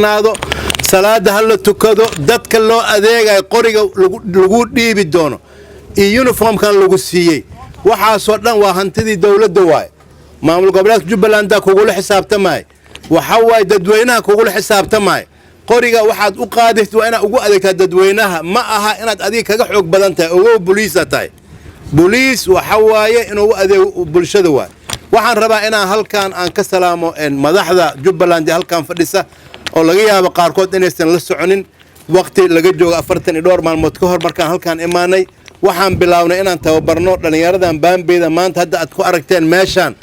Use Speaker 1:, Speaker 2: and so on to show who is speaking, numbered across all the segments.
Speaker 1: xirnaado, salaada ha la tukado. Dadka loo adeegayo, qoriga lagu dhiibi doono iyo uniformkan lagu siiyey, waxaasoo dhan waa hantidii dowladda waaye. Maamul goboleedka Jubbalandaa kugula xisaabtamaya, waxa waaye dadweynaha kugula xisaabtamaya. Qoriga waxaad u qaadaysid waa inaad ugu adeegtaa dadweynaha, ma aha inaad adiga kaga xoog badan tahay. Ogow, boliisa tahay. Boliis waxa waaye inuu u adeego bulshada waay. Waxaan rabaa inaan halkan aan ka salaamo madaxda Jubbaland ee halkan fadhisa, oo laga yaabo qaarkood inaysan la soconin. Waqti laga joogo 40 iyo dhowr maalmood ka hor markaan halkaan imaanay, waxaan bilaabnay inaan tababarno dhallinyaradan baambeyda maanta hadda aad ku aragteen meeshaan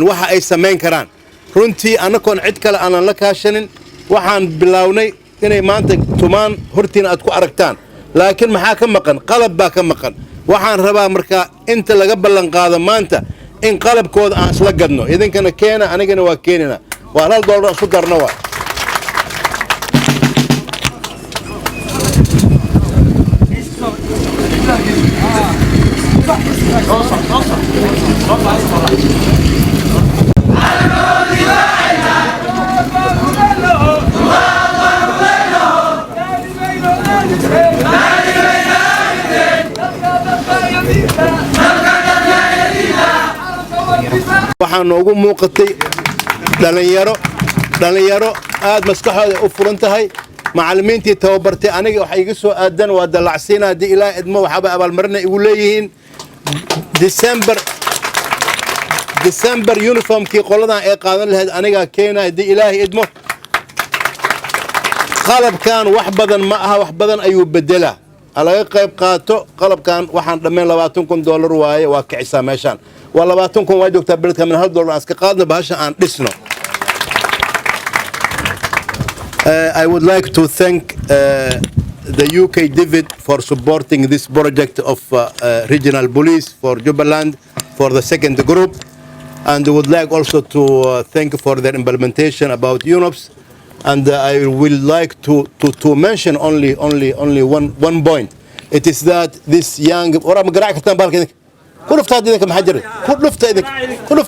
Speaker 1: waxa ay samayn karaan. Runtii annagoon cid kale aanan la kaashanin, waxaan bilownay inay maanta tumaan hortiina aad ku aragtaan. Laakiin maxaa ka maqan? Qalab baa ka maqan. Waxaan rabaa markaa inta laga ballan qaado maanta in qalabkooda aan isla gadno. Idinkana keena, anigana waa keenina, waa $1 isku darno waa. Waxaa noogu muuqatay dhalinyaro aad maskaxooda u furan tahay. Macallimiintii tababartay aniga waxa iga soo aadan waa dallacsiina haddii Ilaah idmo. Waxaaba abaalmarina igu leeyihiin December uniformkii qoladan ay qaadan lahayd anigaa keena haddii Ilaahay idmo. Qalabkan wax badan ma aha, wax badan ayuu bedelaa. Ha laga qayb qaato. Qalabkan waxaan dhammayn $20,000 waaye. Waa kicisaa meeshaan, waa 20,000, waa joogtaa beledka. Min $1 aan iska qaadno, bahasha aan dhisno. I would like to thank the UK DFID for supporting this project of regional police for Jubaland for the second group. And would like also to thank for their implementation about UNOPS. And I will like to mention only one point. It is that this young... Ku dhufta idinka, maxaa jiray? Ku dhufta idinka, ku dhufta.